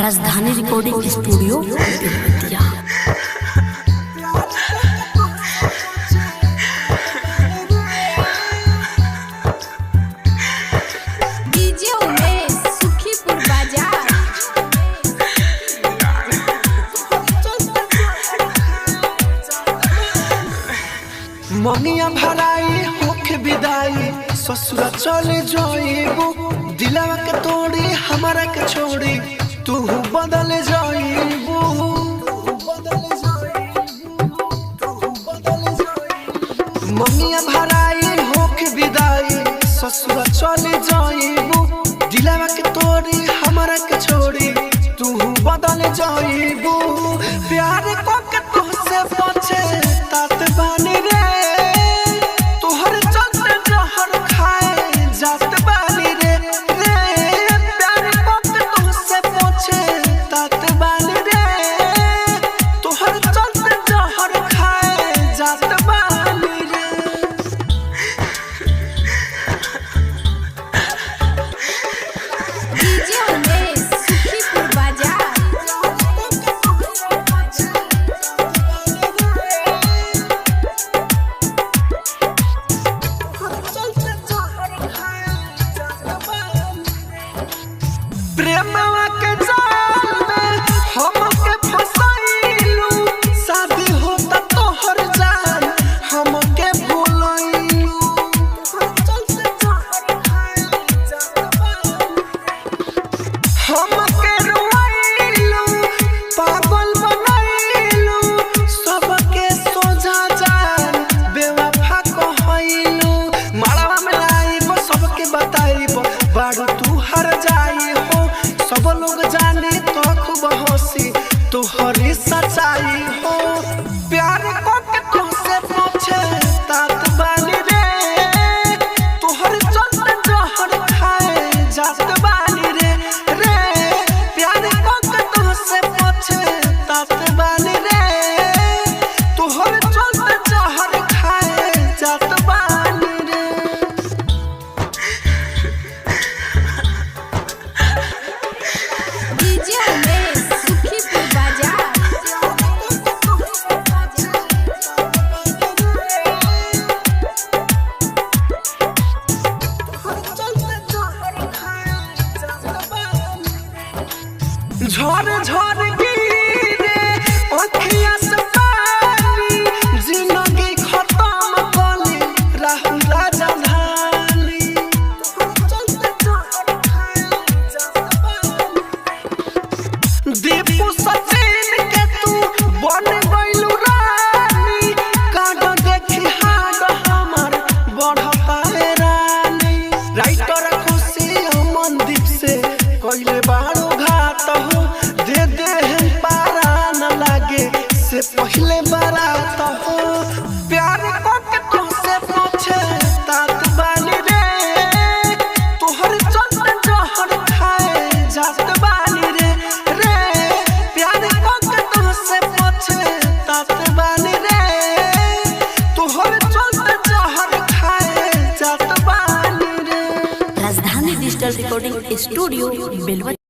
Rajdhani recording studio Belwatiya. DJ Umesh Sukhipur बाजार। ममिया भराई होके विदाई, ससुरा चले जाइबू। दिलवा के तोड़ी हमारा के छोड़ी तू बदल जाइबू। ममिया भराई होके विदाई, ससुरा चले जाइबू। दिलवा के तोड़ी हमारा के छोड़ी तू बदल जाइबू। प्यार को के तुहसे पछे तात बानी रे, तोहर चलते जहर खाए जात बानी रे। रे प्यार को के तुहसे पछे तात बानी रे, तोहर चलते जहर खाए जात बानी रे। डीजे उमेश सुखीपुर बाजार। प्रेमवा के जाल में हमके फसाइलू, शादी होता तोहर जान हमके भुलाइलू। हमके रुआइलू, पागल बनाइलू, सबके सोझा जान बेवफा कहइलू। माड़वा में लाइब सबके बताइब बारू तू हर जाई हो। सब लोग जाने तो खूब हंसी तोहरी सच्चाई हो। प्यार को के तुहसे पूछे तात बानी रे, तोहर चलते जहर खाए जात बानी रे। रे प्यार को के तुहसे पूछे तात बानी रे, तोहर चलते जहर खाए जात बानी रे। डीजे उमेश सुखीपुर बाजार। झर झर गिरे अखिया से पानी, जिंदगी खत्म कली राहुल राजा धानी। दीपू सचिन के तू बन गइलू रानी, कांड देखी हाड हमर बढ़ता है रानी। राइटर खुशी अमनदीप से कइले बारो घात हो, दे दे हम पारा न लागे से पहले बारात हो। प्यार को के तुहसे पूछे तात बानी रे, तोहर चलते जहर खाए जात बानी रे। रे प्यार को के तुहसे पूछे तात बानी रे, तोहर चलते जहर खाए जात बानी रे। Rajdhani digital recording studio Belwatiya.